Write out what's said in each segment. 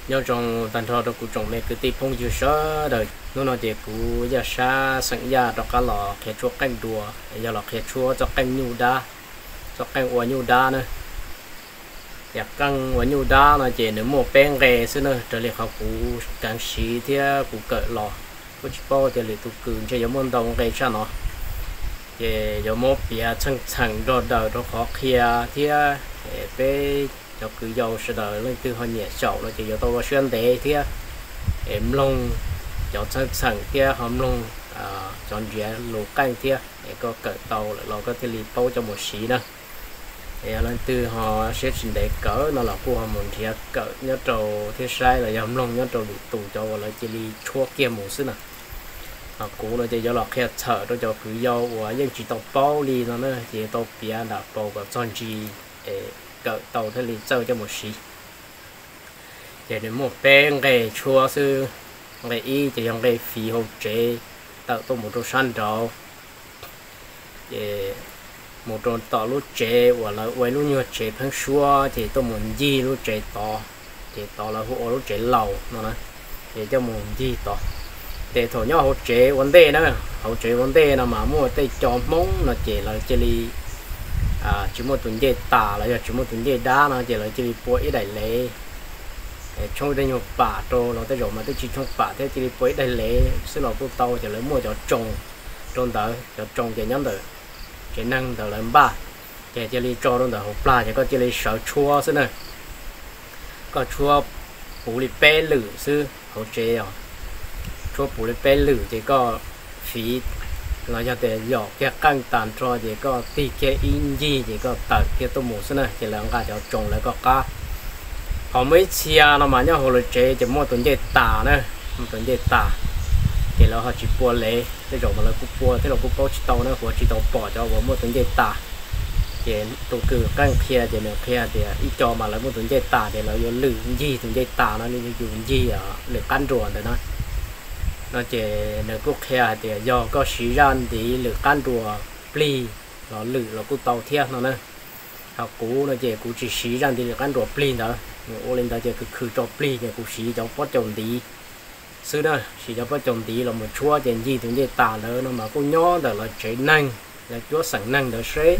Nyob zoo tag nrho rau kuv tsoom me kwv tij phooj ywg sawv daws. Hnub no ces kuv Yaj Sab xeem Yaj rov qab los qhia tshuab qeej dua, yog los qhia tshuab txoj qeej nyuj dab, txoj qeej ua nyuj dab na. Yam qeej ua nyuj dab no ces nws muaj peb nqe xwb na, raws li qhov kuv kaav siv thiab kuv kawm los. Kuj tsis paub tias lwm tus kws ntshe yuav muaj ntau nqe tshaj no. Ces yuav muab piav txheej txheem nrog daws rau qhov qhia thiab, peb cov kwv yau sawv daws leej twg ho nyiam xyaum no ces yuav tau ua siab ntev thiab, es mloog cov txheej txheem thiab ho mloog cov nrhiav lus qeej thiab, es koj kawm tau lawm los koj thiaj li paub coj mus siv na. Es yog leej twg ho siab tsis ntev kawm no los kuj ho mus nrhiav kawm nyob rau thiab saib los yog mloog nyob rau lwm tus cov uas lawv cia li tshuab kiag mus xwb na. Ho kuv no ces yuav los qhia txhawm rau cov kwv yau uas yeej tsis tau paub li no na, ces tau piav nram paus kom txog ntsis, es kawm tau thiaj li txawj coj mus siv. Ces nws muaj peb nqe tshuab xwb. Nqe ib ces yog nqe fiv hauv tsev tawm tuaj mus rau sab nraud, ces mus rau tom lub tsev uas lawv ua ib lub nyuag tsev pheeb suab, ces tuaj mus ncig lub tsev tod, ces tod lawv hu ua lub tsev laus no na, ces coj mus ncig tod. Ces thaum nyob hauv tsev ua ntej na, hauv tsev ua ntej no mas muaj tej cov Hmoob no ces lawv cia li tsis muaj tus ncej tas los yog tsis muaj tus ncej dab no ces lawv cia li pua ib daim lev, tshoob tej nyuag pam rau los tej zaum mas twb tsis tshoob pam thiab, cia li pua ib daim lev xwb los kuj tau, ces lawv muaj cov tsoos rau ntawd, cov tsoos ces nyob ntawm tsev neeg ntawd lawv npaj, ces cia li tso rau ntawm hauv plag ces koj cia li sawv tshuab xwb na. Koj tshuab puv li peb lwm xwb hauv tsev os, tshuab puv li peb lwm ces koj fiv los yog tias yom kiag qeej tag nrho ces koj tig kiag ib ncig ces koj tawm kiag tuaj mus xwb na, ces lawv nqa cov tsoos lawv koj qab. Ho muaj ib txhia no mas nyob hauv lawv tsev ces muaj tus ncej tas na, muaj tus ncej tas, ces lawv ho tsis pua lev, tej zaum mas lawv kuj pua thiab los kuj paub tsis tau na, kuv tsis tau pom cov uas muaj tus ncej tas. Ces tus kws qeej qhia ces nws qhia tias ib co mas lawv muaj tus ncej tas ces lawv yuav lwm ncig tus ncej tas no li yus ncig lwm qab nruas ntawd na. No ces nws kuj qhia hais tias yog koj siv zaj ntiv lwm qab nruas plig los lwm los kuj tau thiab no na. Ho kuv no ces kuv tsis siv zaj ntiv lwm qab nruas plig ntawd, nws ua li ntawd ces khwv khwv tso plig ces kuv siv cov pob caus ntiv xwb na, siv cov pob caus ntiv los mus tshuab ces ncig tus ncej tas ntawd no mas kuj nyob ntawm lawv tsev neeg, lawv cuab xeem neeg ntawd seb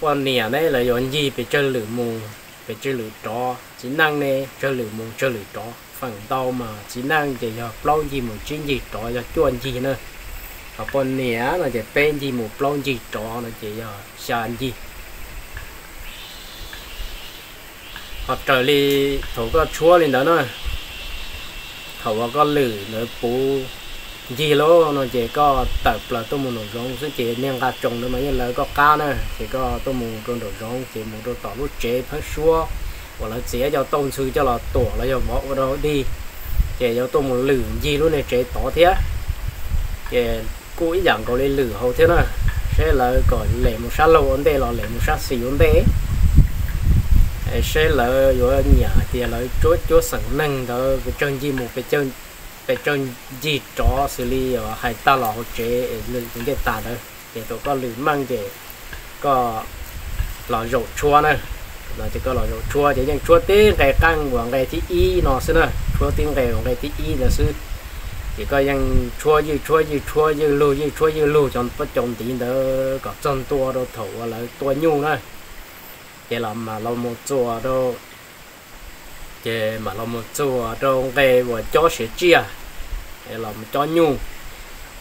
poj niam ne lawv yuav ncig pes tsawg lwm mus pes tsawg lwm rov, txiv neej ne tsawg lwm mus tsawg lwm rov. Feem ntau mas txiv neej ces yog plaub ncig mus tsib ncig rov, yog cuaj ncig na. Ho poj niam no ces peb ncig mus plaub ncig rov no ces yog xya ncig. Ho raws li thaum koj tshuab li ntawd na, thaum uas koj lwm ntawd puv ncig lawm no ces koj tawm plaws tuaj mus nraum zoov xwb ces niag nqa tsoos ntawd mas yeej lawv koj qab na, ces koj tuaj mus rau nraum zoov ces mus rau tom lub tsev pheeb suab uas lawv txiav cov tauj ntxhw coj los tuam los yog vov ua rau dig, ces yuav tuaj mus lwm ncig lub niag tsev tod thiab. Ces kuj ib yam nkaus li lwm hauv thiab na, seb lawv kom lem mus sab laug ua ntej los lem mus sab xis ua ntej, seb lawv yuav nyiam tias lawv cuab xeem neeg ntawd pes tsawg ncig mus, pes tsawg ncig rov xws li hais tag los hauv tsev es lwm tus ncej tas ntawd. Ces thaum koj lwm meej ces koj los zaum tshuab na, no ces koj los zaum tshuab ces yeej tshuab tib nqe qeej uas nqe thib ib no xwb na, tshuab tib nqe uas nqe thib ib ntawd xwb. Ces koj yeej tshuab ywj tshuab ywj tshuab ywj lug ywj tshuab ywj lug cov pob caus ntiv ntawd kom txog ntua rau thaum uas lawv tua nyuj na, ces los mam los mus txuas rau, ces mam los mus txuas rau nqe uas cob siav tsiaj, los mus cob nyuj.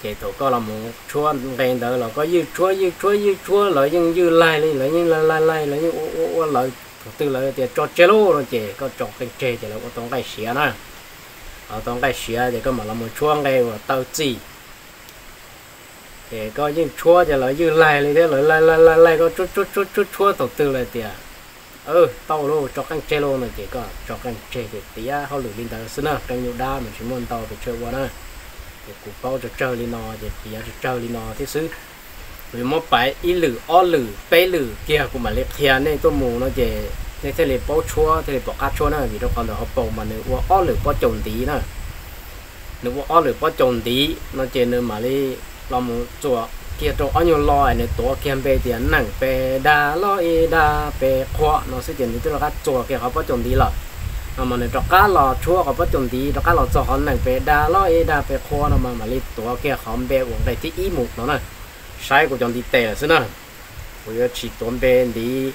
Ces thaum koj los mus tshuab nqe ntawd los koj ywj tshuab ywj tshuab ywj tshuab lawv yeej ywj laig li, lawv yeej laig laig laig, lawv yeej ua ua ua lawv thaum twg lawv tias tso tseg lauj no ces koj tso qeej tseg ces lawv ua tau nqaij siav na. Ua tau nqaij siav ces koj mam los mus tshuab nqe uas taw txim. Ces koj yeej tshuab ces lawv ywj laig li thiab, lawv laig laig laig laig koj tshuab tshuab tshuab tshuab thaum twg lawv tias tau lauj, tso qeej tseg lauj no ces koj tso qeej tseg ces tiav hauj lwm li ntawd xwb na. Qeej nyuj dab mas tsis muaj ntau pes tsawg ua na, ces kuv paub tsawg tsawg li no ces piav tsawg tsawg li no thiab xwb. Kuv yuav muab piav ib lwm ob lwm peb lwm kiag kuv mam li qhia nej tuaj mus no ces nej thiaj li paub tshuab thiaj li pom qab tshuab na, vim rau qhov ntawm hauv paus mas nws ua ob lwm pob caus ntiv na. Nws ua ob lwm pob caus ntiv no ces nws mam li los mus txuas kiag rau ob nyuag lo es nws tuav kiag npe tias neem pes dag loj ib dag pes qhuav no xwb ces nws twb rov qab txuas kiag qhov pob caus ntiv lawm. No mas nws rov qab los tshuab qhov pob cuas ntiv rov qab los txog qhov nees pes dag los ib dag pes qhua no mas mam li tuav kiag qhov npe uas nqe thib ib mus no na. Saib kuv cov ntiv tes lawm xwb na. Kuv yuav tsis tuav npe ntiv,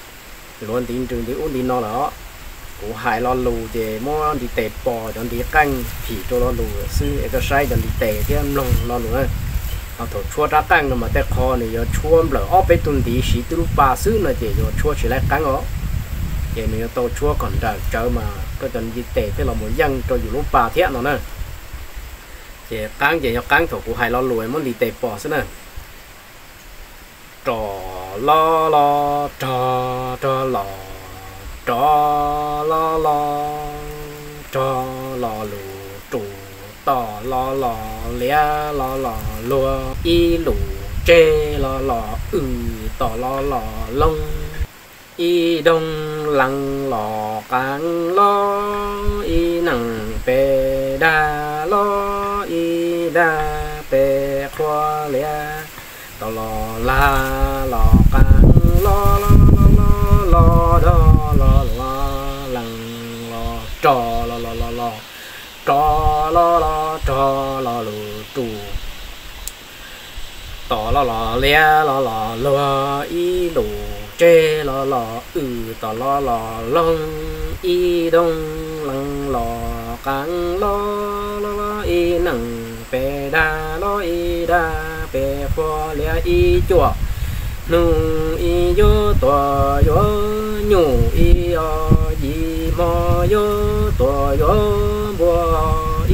luav ntiv nrws ntiv ub ntiv no lawm os. Kuv hais lo lus ces muab ntiv tes pos cov ntiv qeej phim rau lo lus lawm xwb es koj saib cov ntiv tes thiab mloog lo lus na. Ho thaum tshuab rab qeej no mas tej qho nws yuav tshuab nplawm ob peb tug ntiv siv twb lub pa xwb no ces yuav tshuab tsis laib qeeb os. Ces nws yuav tau tshuab kom nrawm tsawv mas koj cov ntiv tes thiaj los mus yeej rau yus lub pa thiab no na. Ces qeeb ces yog qeeb thaum kuv hais lo lus muab ntiv tes pos xwb na. Rog los los rog, rog los, rog los los, rog lo lus rus, tos los los liab los los luag, ib lus tseg los los w, tos los los loog, ib doog lees los qeeb los, ib nees pes dag los ib dag pes qhua liab, tos los lag los qeeb los, los los los los, dog los los lees los, rog los los los los, rog los los rog lo lus rus, tos los los liab los los luag, ib lus tseg los los w, tos los los loog, ib doog lees los qeeb los, los los ib nees pes dag los ib dag pes qhua liab, ib cuaj hnub ib yuav tuaj yuav nyuj, ib o yim hmo yuav tuaj yuav npua,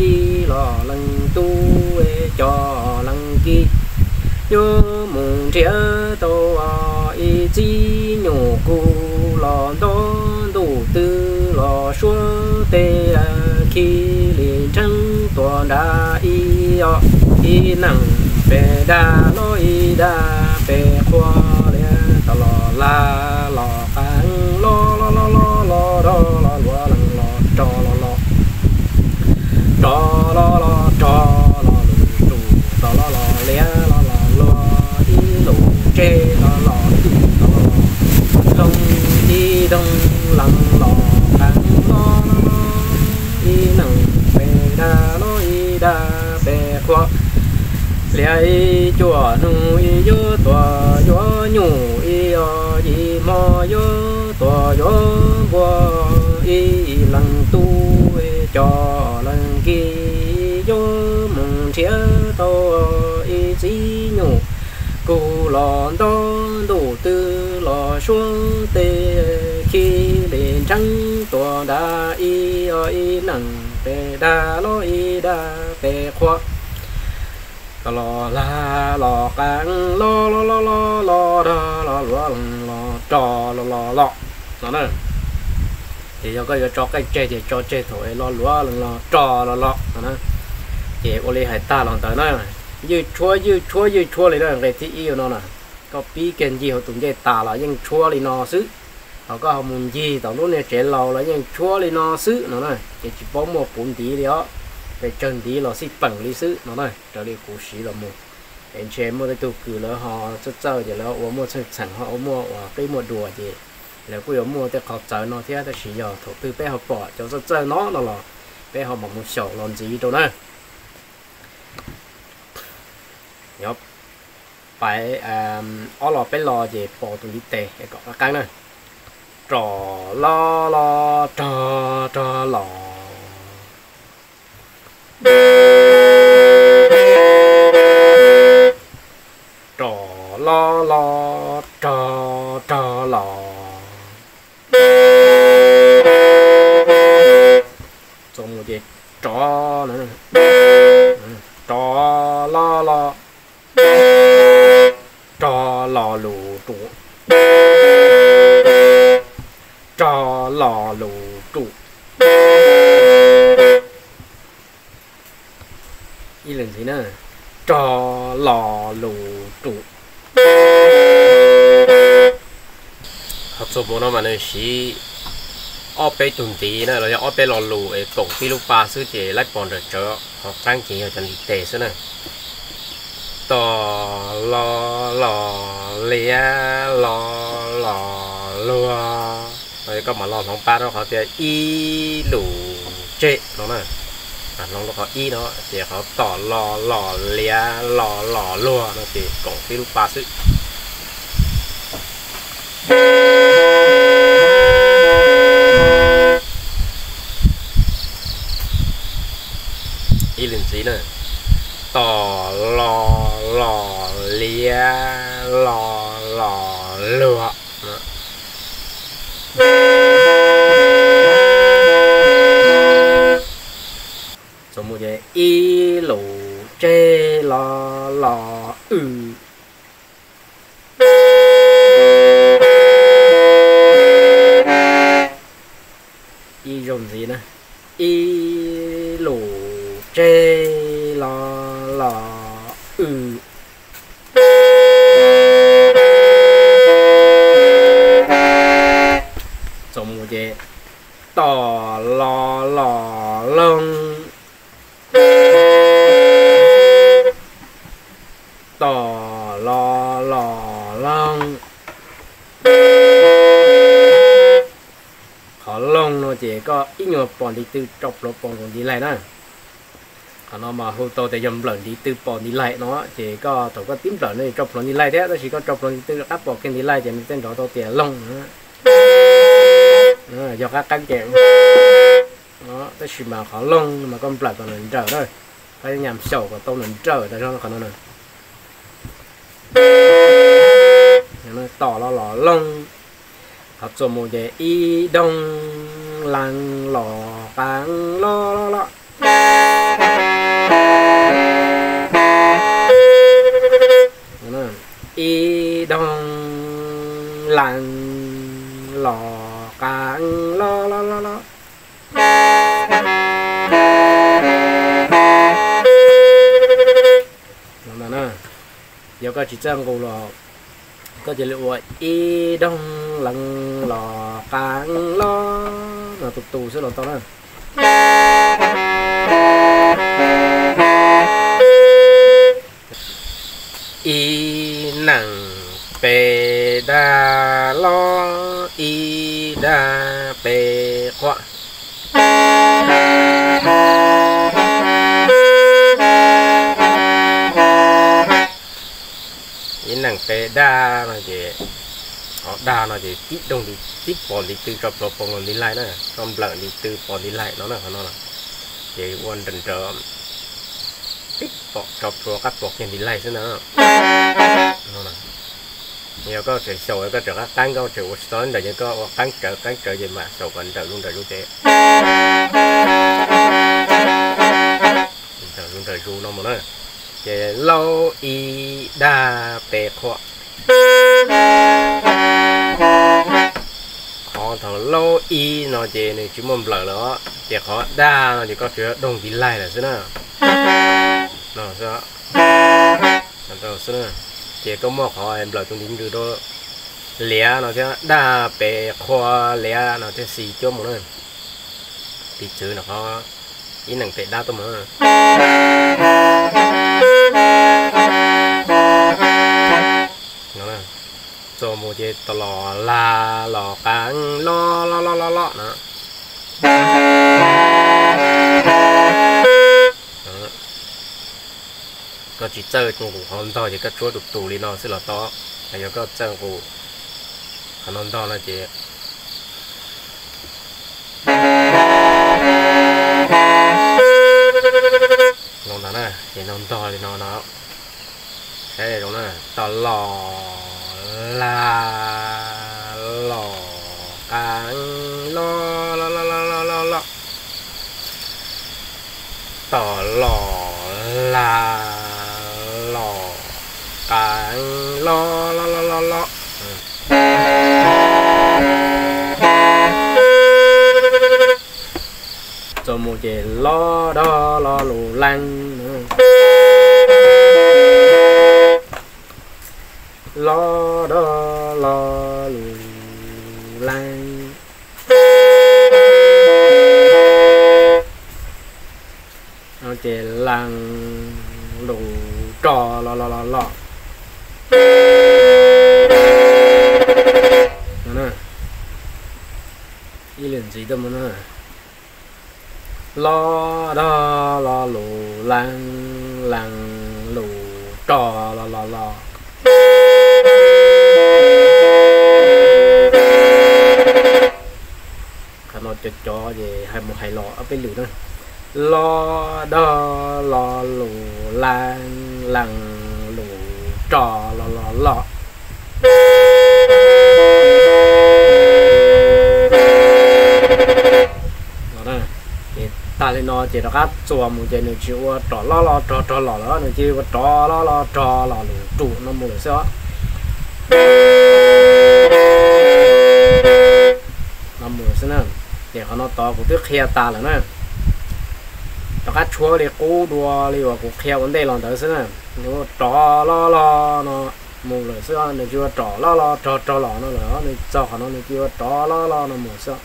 ib los leej tub cov leej kis yuav mus nrhiav tau ib txiv nyuj kug los nto, ntuj twb los suab tes, khib li nrheeb tuaj nrad ib o, ib nees pes dag los ib dag pes qhua liab, tos los lag los qeeb los, los los los los, dog los los lees los, rog los los, rog los los rog lo lus rus, tos los los liab los los luag, ib lus tseg los los w, tos los los loog, ib doog lees los qeeb los, ib nees pes dag los ib dag pes qhua liab, ib cuaj hnub ib yuav tuaj yuav nyuj, ib o yim hmo yuav tuaj yuav npua, ib leej tub cov leej kis yuav mus nrhiav tau ib txiv nyuj kug los nto, ntuj twb los suab tes, khib li nrheeb tuaj nrad ib o, ib nees pes dag los ib dag pes qhua, tos los lag los qeeb los, los los los los, dog los luag lees los, rog los los los no na. Ces yog koj yuav tso qeej tseg ces tso tseg thaum es los luag lees los, rog los los no na. Ces ua li hais tag los ntawd na, ywj tshuab ywj tshuab ywj tshuab li na, nqe thib ib no na. Koj pib kiag ncig hauv tus ncej tas los yeej tshuab li no xwb. Ho koj ho mus ncig tom lub niag tsev laus los yeej tshuab li no xwb no na. Ces tsis paub muaj puv ntiv li os, pes tsawg ntiv los xij peem li xwb no na, raws li kuv siv los mus. Es ntshe muaj tej tug kws lawv ho txawj txawj ces lawv ua muaj txheej txheem ho ua muaj ua qib muaj dua ces lawv kuj yuav muaj tej qhov txawv no thiab, tab sis yog thaum twg peb ho pom cov txawj txawj no no los peb ho mam mus xyaum los ntxiv rau na. Pais ob los peb los ces pos tus ntiv tes kom qab qeeb na. Rog los los rog, rog los. Rog los los rog, rog los. Txuas mus ces rov, rov los los, rog lo lus rus, rog lo lus rus. Ib lwm ntxiv na, rog lo lus rus. Qhov txuas mus no mas nws siv ob peb tug ntiv na los yog ob peb lo lus es koom tib lub pa xwb ces laib pos nrawm tsawv, qhov qeeb ces yog cov ntiv tes xwb na. Tos los los liab los los luag. Koj mam los hloov pa rau qhov tias ib lus tseg no na. Hloov rau qhov ib no ces qhov tom los los liav los los luag no ces koom tib lub pa xwb. Ib lwm ntxiv na, tom los los liav los los luag. Txuas mus ces ib lus tseg los los w. Ib zaug ntxiv na, ib lus tseg los los w. Txuas mus ces tom los los loog. Tom los los loog. Qhov loog no ces koj ib nyuag pos ntiv tw tso plhuav pos nkaus ntiv laig na. Qhov no mas hu tau tias yog nplawm ntiv tw pos ntiv laig no ces koj thaum koj tib nplawm no tso plhuav ntiv laig thiab, tab sis koj tso plhuav ntiv tw rov qab pos kiag ntiv laig ces nws thiaj nrov tau tias loog. Yog qab qeeb ces, tab sis mas qhov loog mas koj nplawm kom nws nrawm na, koj nyam xyaum kom tau nws nrawm tas zog qhov no na. Tom los los loog. Qhov txuas mus ces ib doog lees los qeeb los los los. Ib doog lees los qeeb los los los los. Yog koj tsis txawj nqus los koj cia li ua ib doog lees los qeeb los no tus tus xwb los tau na. Ib nees pes daj los ib daj pes qhuav. Ib nees pes daj no ces, qhov daj no ces tib doog ntiv, tib pos ntiv tw tso plhuav pos nkaus ntiv laig na, koj nplawm ntiv tw pos ntiv laig no na, qhov no na. Ces ua nrawm nrawm, tib pom tso plhuav qab pos kiag ntiv laig xwb na. Yog koj tseem xyaum koj tseem qab qeeb, koj tseem ua tsis tau nrawm ces koj ua qeeb tsawv qeeb tsawv ces mam xyaum kom nrawm zuj nrawm zuj ces nrawm zuj nrawm zuj no mus na. Ces laub ib daj pes qhuav. Qhov thaum laub ib no ces nws tsis muaj nplawm lawm os, ces qhov daj no ces koj tsuas yog doog ntiv laig lawm xwb na. No xwb, xwb na. Ces koj muaj qhov nplawm tus ntiv nrws rau liav no thiab, daj pes qhuav liav no thiab xis cuab mus na. Piv txwv no qhov ib nees pes daj tuaj mus na. Txuas mus ces tom los lag los qeeb los los los los los no. Koj tsis txawj nqus qhov ntog ces koj tshuab tus tus li no xwb los tau. Yog koj txawj nqus qhov no ntog no ces no ntag na, ces no ntog li no no. Saib zoo na, tom los lag los qeeb los los los los los los. Tom los lag los qeeb los los los los los. Txuas mus ces los dog los lus leej. Los dog los lus leej. Ces leej lus rog los los los los. Ib lwm ntxiv tuaj mus na. Lo, do, lo, lus, lees, lees, lus, rog, lo, lo, lo. Qhov no cov cov ces hais mus hais los ob peb lwm na. Lo, do, lo, lus, lees, lees, lus, rog, lo, lo, lo. Ces tag li no ces rov qab txuas mus ces nws tsis ua rov lo lo rog rog los lawm, nws cia li ua rov lo lo rog los lus rug no mus lawm xwb os. No mus lawm xwb na. Ces qhov no tod kuv twb qhia tas lawm na. Rov qab tshuab li qub dua li uas kuv qhia ua ntej los ntawd xwb na. Nws ua rov lo lo no mus lawm xwb, nws tsis ua rov lo lo rog rog los no lawm, nws txog qhov no nws cia li ua rov lo lo no mus xwb.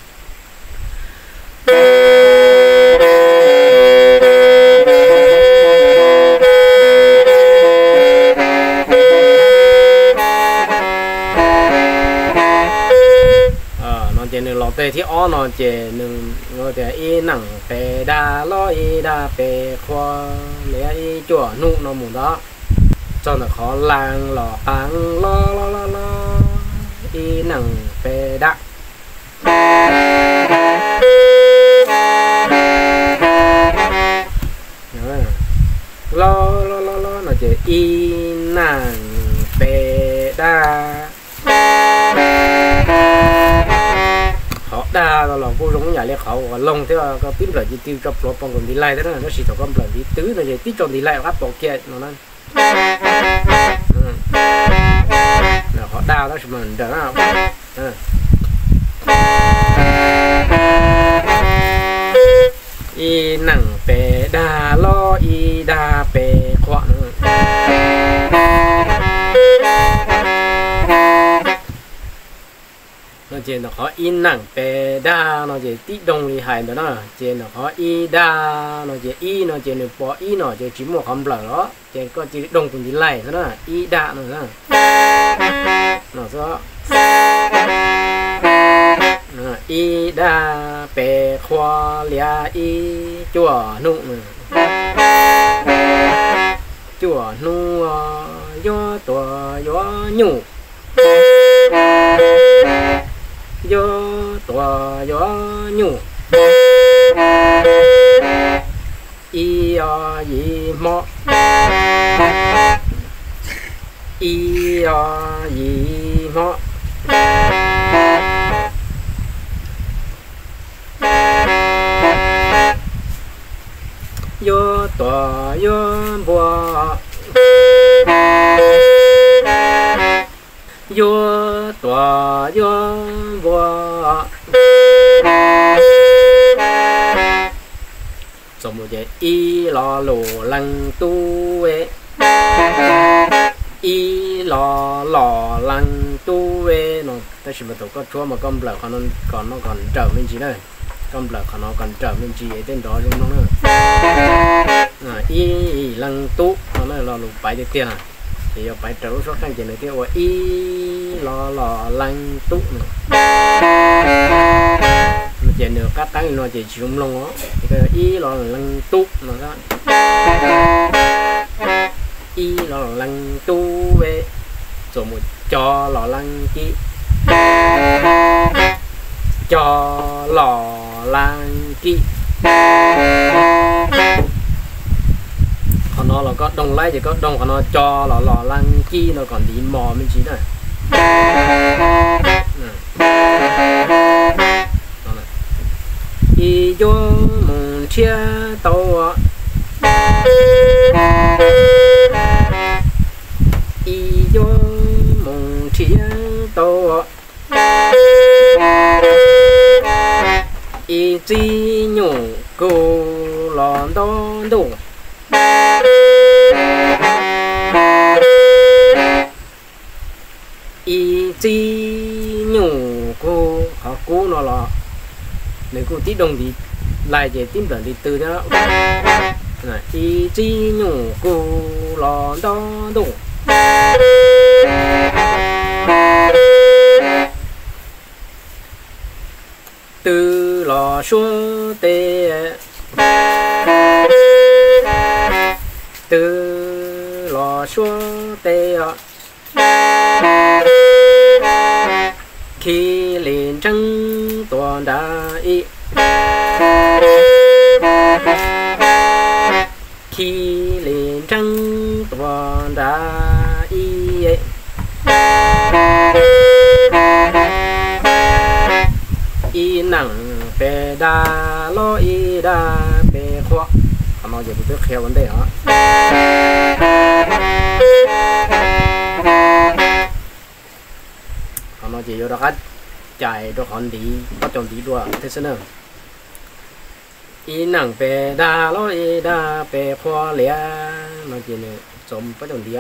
No ces nws los teg thib ob no ces nws tias ib nees pes daj, lo ib daj pes qhua, liab ib cuaj hnub no mus ntag. Txog ntawm qhov lees los qees, lo lo lo lo, ib nees pes daj. Lo lo lo lo no ces ib nees pes daj. Qhov daj los kuj zoo yam li qhov uas loog thiab, koj tib nplawm ntiv tw tso pluav pom nkaus ntiv laig thiab na, tab sis thaum koj nplawm ntiv tw no ces tib tso ntiv laig rov qab pom kiag no na. Qhov daj tab sis mas nrawm na. Ib nees pes daj, lo ib daj pes qhua. No ces ntawm qhov ib nees pes daj no ces tib doog li hais ntawd na, ces ntawm qhov ib daj no ces ib no ces nws pom ib no ces tsis muaj qhov nplawm los ces koj cia li doog tus ntiv laig xwb na, ib daj no. No xwb. Ib daj pes qhua liab ib cuaj hnub. Cuaj hnub yuav tuag yuav nyuj. Yuav tuag yuav nyuj. Ib o yim hmo. Ib o yim hmo. Yuav tuag yuav npua. Yuav tuag yuav npua. Txuas mus ces ib lo lus leej tub, ib lo los leej tub no. Tab sis mas thaum koj tshuab mas koj nplawm qhov no kom nrawm me ntsis na. Koj nplawm qhov no kom nrawm me ntsis es tej nrov zoo mloog na. Ib leej tub no na, lo lus paiv tiag tiag na. Ces yuav paiv raws lub suab qeej ces nws thiaj ua ib lo los leej tub no. Ces nws qab qeeb li no ces tsis zoo mloog os. Ces koj yuav ib lo los leej tub no. Ib lo los leej tub, txuas mus co los leej kib. Co los leej kib. Qhov no los koj doog laib ces koj doog qhov no co los los leej kib no kom ntiv mos me ntsis na. Ib yuav mus nrhiav tau, ib yuav mus nrhiav tau ib txib nyuj kug los nto ntuj. Ib txib nyuj kug, qhov kub no los nws kuj tib doog ntiv laig ces tib nplawm ntiv tw thiab. Ib txib nyuj kug los nto ntuj. Tw los suab tes, twg los suab tes os. Khi li ntseeb tuaj nrad ib, khi li ntseeb tuaj nrad ib, ib neem pes dag los ib dag pes qhua. Qhov no ces kuv twb qhia ua ntej os. Qhov no ces yuav rov qab cais rau qhov ntiv, pob caus ntiv dua thiab xwb na. Ib neem pes dag los ib dag pes qhua liab no ces nws txuas pob caus ntiv.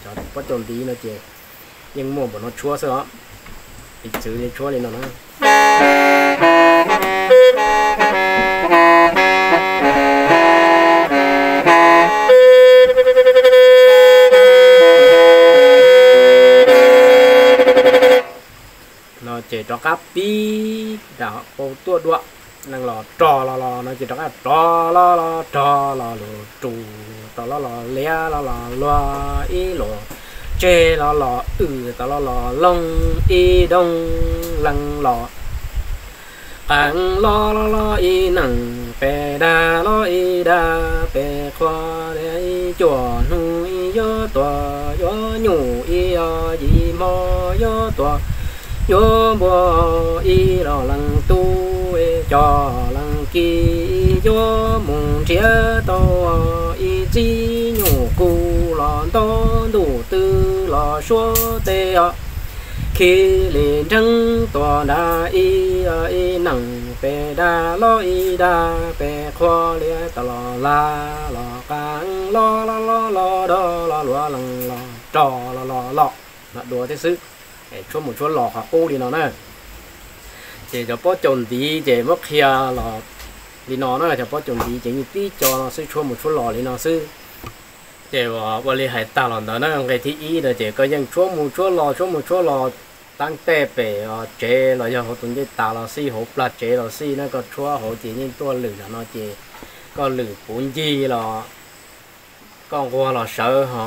Cov pob caus ntiv no ces yeej muaj npaum no tshuab xwb os. Piv txwv li tshuab li no na. No ces rov qab pib nram qau tuaj dua, neeg los rog los los no ces rov qab rog los los rog los lug rus, rog los los liab los los luag ib luag, tseg los los wm, tau los los loog ib doog, leeg los qees los los los ib neeg pes dag los ib dag pes qhua, ib cuaj hnub ib yuav tuag yuav nyuj, ib ob yim hmo yuav tuag yuav npua, ib los leej tub coj leej kiv, yuav mus nrhiav tau ib txiv nyuj kub los nto ntuj twg los suab tes os. Khi li ntseeb tuaj nrad ib, ib neeg pes dag los ib dag pes qhua, liab tau los lag los qees los los los los dog los luag leeg los rog los los los dua thiab xwb. Tshuab mus tshuab los qhov qub li no na. Ces cov pob caus ntiv ces muab qhia los li no na, cov pob caus ntiv ces yeej tib co no xwb, tshuab mus tshuab los li no xwb. Ces ua li hais tag los ntawd na, nqe thib ib no ces koj yeej tshuab mus tshuab los, tshuab mus tshuab los, teeb tej pem tsev los yog hauv tus ncej tas los xij, hauv plag tsev los xij na, koj tshuab hauv ces yeej tuaj lwm no ces koj lwm puv ncig los koj nquag los sawv, ho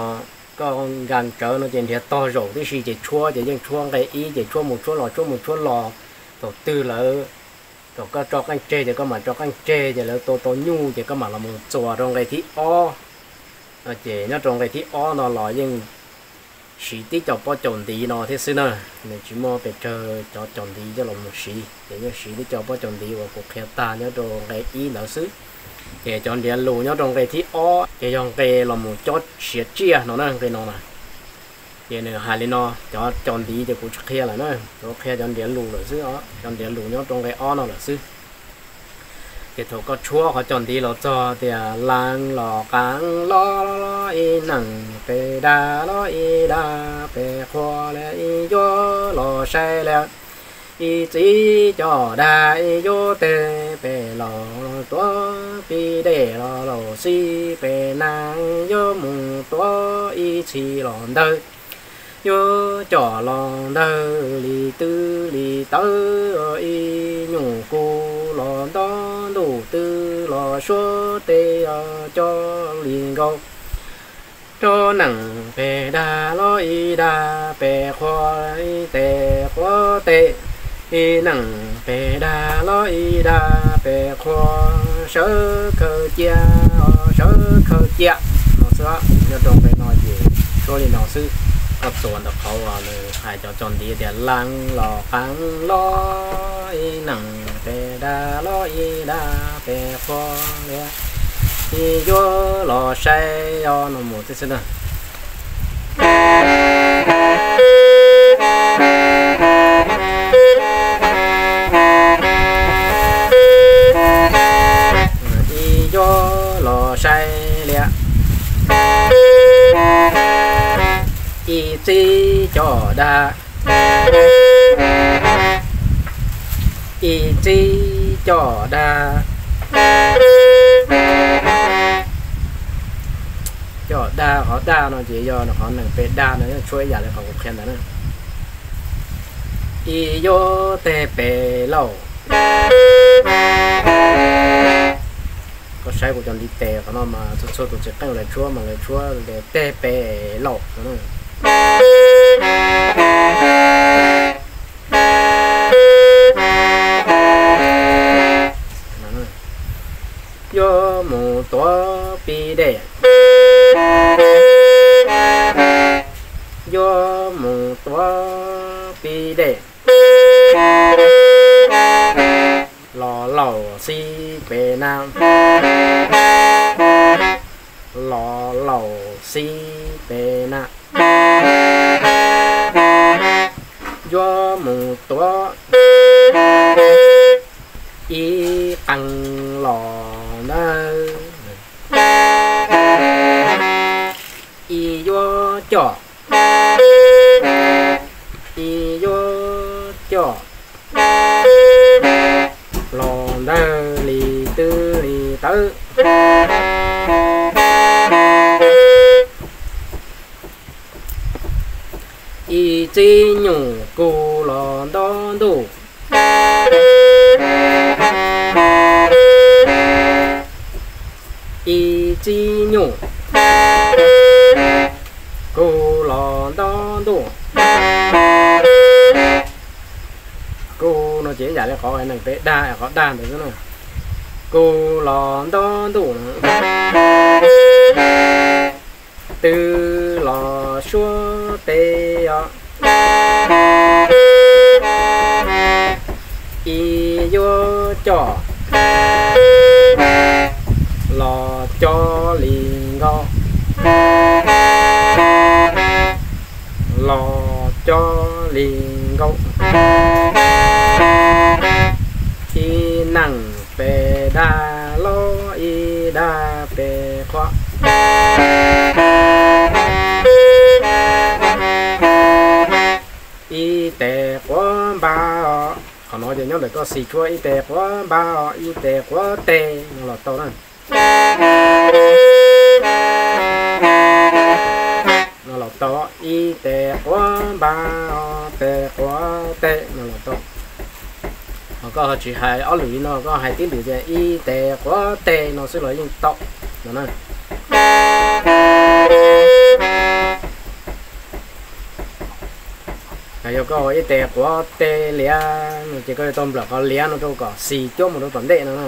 koj nkas tsawv no ces nrhiav tog zaum tib si ces tshuab, ces yeej tshuab nqe ib ces tshuab mus tshuab los, tshuab mus tshuab los, thaum twg lawv kom koj tso qeej tseg ces koj mam tso qeej tseg, ces lawv tua tau nyuj ces koj mam los mus txuas rau nqe thib ob. Ces nyob rau nqe thib ob no los yeej siv tib co pob caus ntiv no thiab xwb na. Nws tsis muaj pes tsawg cov caus ntiv coj los mus siv, ces yeej siv tib co pob caus ntiv uas kuv qhia tag nyob rau nqe ib ntawd xwb. Ces cov ntiav lus nyob rau nqe thib ob ces yog nqe los mus cob siav tsiaj no na, nqe no na. Ces nws hais li no, cov caus ntiv ces kuv tsis qhia lawm na, kuv qhia cov ntiav lus lawm xwb, cov ntiav lus nyob rau nqe ob no lawm xwb. Ces thaum koj tshuab qhov caus ntiv los txog tias leej los qees los ib neeg pes dag los ib dag pes qhua li, ib yuav los saib li ib txiv coj dag ib yuav teg pem los tuav pib dej los laus xib pem neeg yuav mus tuav ib txhis los ntawd. Yuav coj los ntawd li twb li tawv, ib nyuj kub los nto ntuj twg los suav tes coj li nkaus. Rau neeg pes dag los ib dag pes qhua, ib tes quav tes, ib neeg pes dag los ib dag pes qhua, sawv khaws cia, sawv khaws cia no xwb. Nyob rau nqe no ces tshuab li no xwb. Koj txuas ntawm qhov uas nws hais cov caus ntiv tias leej los qees los ib neeg pes dag los ib dag pes qhua li, ib yuav los saib os no mus tib xwb na. Ib yuav los saib li ib txiv coj dag, ib txiv coj dag, coj dag Qhov daj no ces yog qhov nees pes daj no tshuab ib yam li qhov kuv qhia ntawd na. Ib yuav teg pes lauj. Koj saib kuv cov ntiv tes qhov no mas txhua txhua tus txiv qeej lawv tshuab mas lawv tshuab teg pes lauj no. Yuav mus tuav pib dej. Yuav mus tuav pib dej. Los laus xib pes na. Los laus xib pes na. Yuav mus tuav ib qee los ntawd. Ib yuav coj, ib yuav coj los ntawd li twb li tawb. Ib txib nyuj kug los nto ntuj. Ib txib nyuj kug los nto ntuj. Kug no ces ib yam li qhov nees pes daj, qhov daj ntawd xwb na. Kug los nto ntuj no. Twb los suab tes os. Ib yuav coj los coj li nkaus. Los coj li nkaus. Ib nees pes daj los ib daj pes qhua. Ib tes quav npab os. Qhov no ces nyob ntawm koj xis tshuab ib tes quav npab os, ib tes quav tes no los tau na. No los tau, ib tes quav npab os, tes quav tes no los tau. Ho koj ho tsis hais ob lwm li no, koj hais tib lwm tias ib tes quav tes no xwb los yeej tau no na. Yog koj ua ib tes quav tes liav no ces koj yuav tau nplawm qhov liav no rau kom xis cuab mus rau tom ntej no na.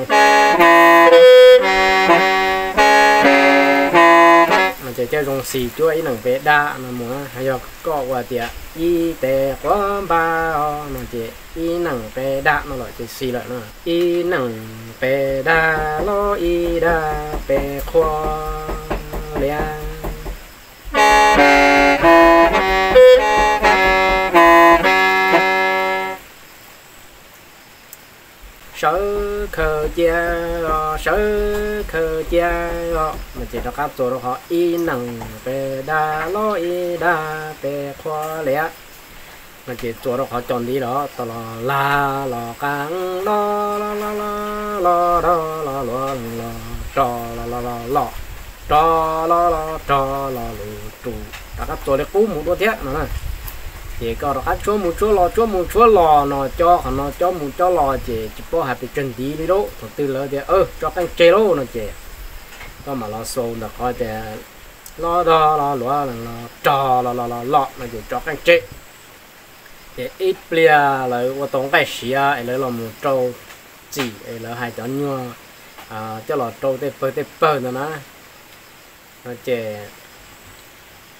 No ces coj zoo xis cuab ib nees pes daj no mus. Yog koj ua tias ib tes quav npab os no ces ib nees pes daj no lawm ces xis lawm no. Ib nees pes daj los ib daj pes qhua liav. Sawv khaws cia os, sawv khaws cia os no ces rov qab txuas rau qhov ib nees pes daj los ib daj pes qhua liav. No ces txuas rau qhov cos ntiv los tau los lag los qas los los los los los rog los luav los rog los los los los rog los los rog los lus rus rov qab txuas li qub mus dua thiab no na. Ces koj rov qab tshuab mus tshuab los tshuab mus tshuab los no, cob qhov no cob mus cob los ces tsis paub hais pes tsawg ntiv li lauj. Thaum twg lawv tias tso qeej tseg lauj no ces koj mam los xaus ntawm qhov tias los rog los luav los rog los los los los no ces tso qeej tseg. Ces ib pliag lawv ua tau nqaij siav es lawv los mus rau txim es lawv hais cov nyuag coj los rau tej pawg tej pawg ntawd na, no ces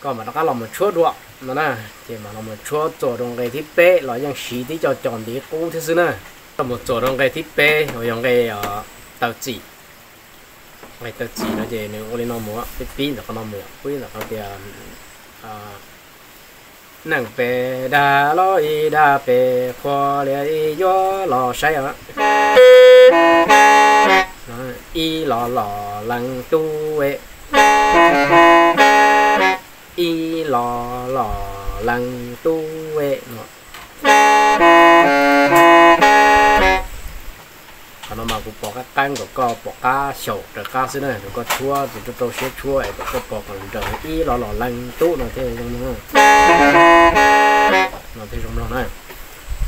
koj mam rov qab los mus tshuab dua no na. Ces mam los mus tshuab txuas rau nqe thib peb los yeej siv tib co cos ntiv qub thiab xwb na. Koj mus txuas rau nqe thib peb uas yog nqe taw txim. Nqe taw txim no ces nws ua li no mus, pib pib ntawm qhov no mus, pib ntawm qhov tias nees pes daj los ib daj pes qhua liav ib yuav los saib os. Ib los los lees tub e, ib los los lees tub e no. Qhov Mas kuv pom qab qeeb kom koj pom qab xyaum raws qab xwb na, kom koj tshuab ces rau rau siab tshuab es kom koj pom kom nrawm ib los los lees tub no thiaj zoo mloog. No thiaj zoo mloog na.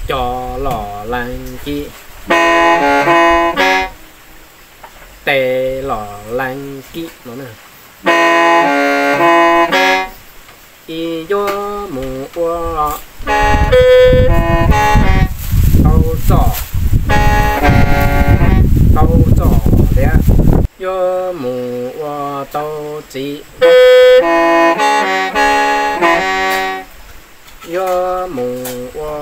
Co los lees ci, te los lees ki no na. Ib yuav mus ua tau txom, tau txom liab, yuav mus ua tau txiv, yuav mus ua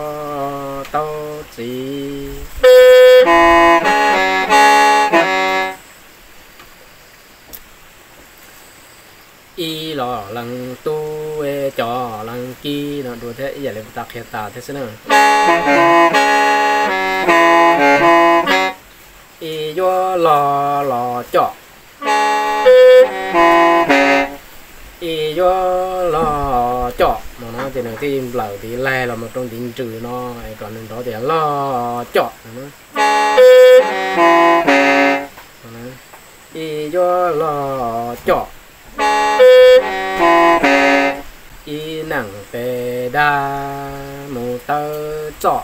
tau txiv. Ib los lees tub, co lees ki no dua thiab, ib yam li kuv tas qhia tas thiab xwb na. Ib yuav los los com, ib yuav los com no na, ces nws thiaj nplawm tiv laig los mus rau ntiv nrws no, es kom nws nrov tias los com no. Ib yuav los com, ib nees pes dag mus taw txom,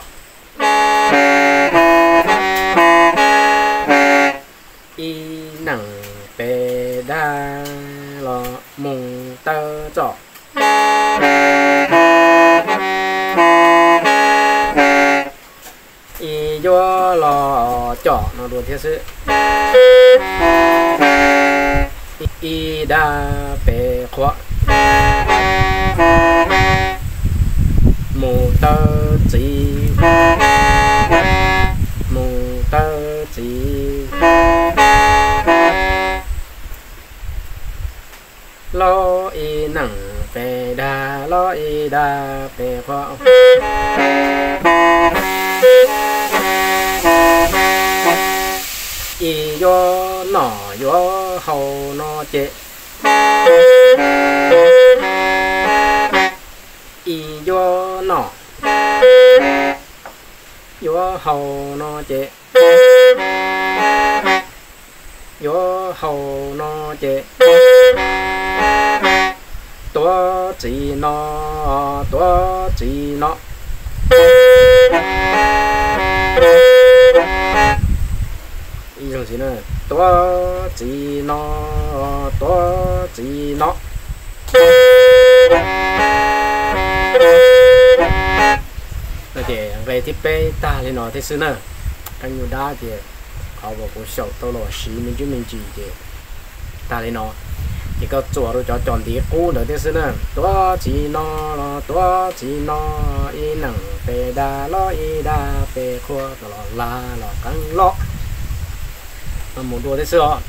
ib nees pes dag los mus taw txom. Ib yuav los com no dua thiab xwb. Ib dag pes qhua, mus taw txiv, mus taw txiv. Los ib nees pes dag, los ib dag pes qhua. Ib yuav noj yuav haus no ces, ib yuav noj yuav haus no ces, yuav haus no ces, tuav txiv no, tuav txiv no. Tuav txiv no, tuav txiv no. Ces nqe thib peb tag li no thiab xwb na. Qeej nyuj dab ces qhov uas kuv xyaum tau los siv me ntsis me ntsis ces tag li no. Ces koj txuas rau cov cos ntiv qub ntawd thiab xwb na. Tuav txiv no los tuav txiv no, ib nees pes dag los ib dag pes qhua, los lag los qeeb los. Mus dua thiab xwb os.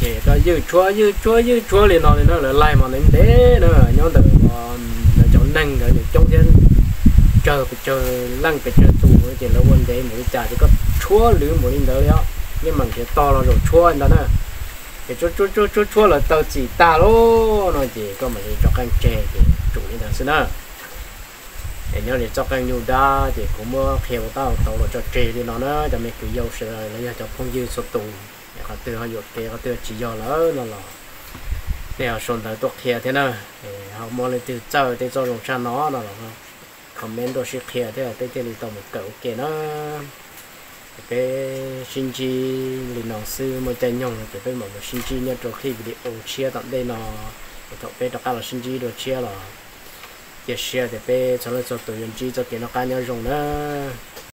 Ces koj ywj tshuab ywj tshuab ywj tshuab li no li na, lawv laig mas ntev ntev na, nyob ntawm lawv cov neeg nkawd nws coob thiab, tsawg pes tsawg leej pes tsawg tus ces lawv ua ntev npaum li cas ces koj tshuab lwv npaum li ntawd li os, yeej meem nrhiav tog los zaum tshuab ntag na. Ces tshuab tshuab tshuab tshuab lawv taw txim tag lawm no ces koj mam li tso qeej tseg ces tsum li ntawd xwb na. Es nyob li txoj qeej nyuj dab ces kuv muab qhia ua tab ua tau los tso tseg li no na cov me kwv yau sawv daws los yog cov phooj ywg txhua tus. Es qhov twg ho yuam kev qhov twg tsis yog lawm no los nej ho sau ntawv tuaj qhia thiab na. Ho muaj leej twg txawj tej txoj zoo tshaj no no los comment tuaj sib qhia thiab peb thiaj li tau mus kawm ua ke na. Ces peb sib ntsib li no xwb, muaj caij nyoog no ces peb mam mus sib ntsib nyob rau clip video tshiab tom ntej no. Es thaum peb rov qab los sib ntsib dua tshiab los cia siab tias peb txhua leej txhua tus yuav ntsib txoj kev noj qab nyob zoo na.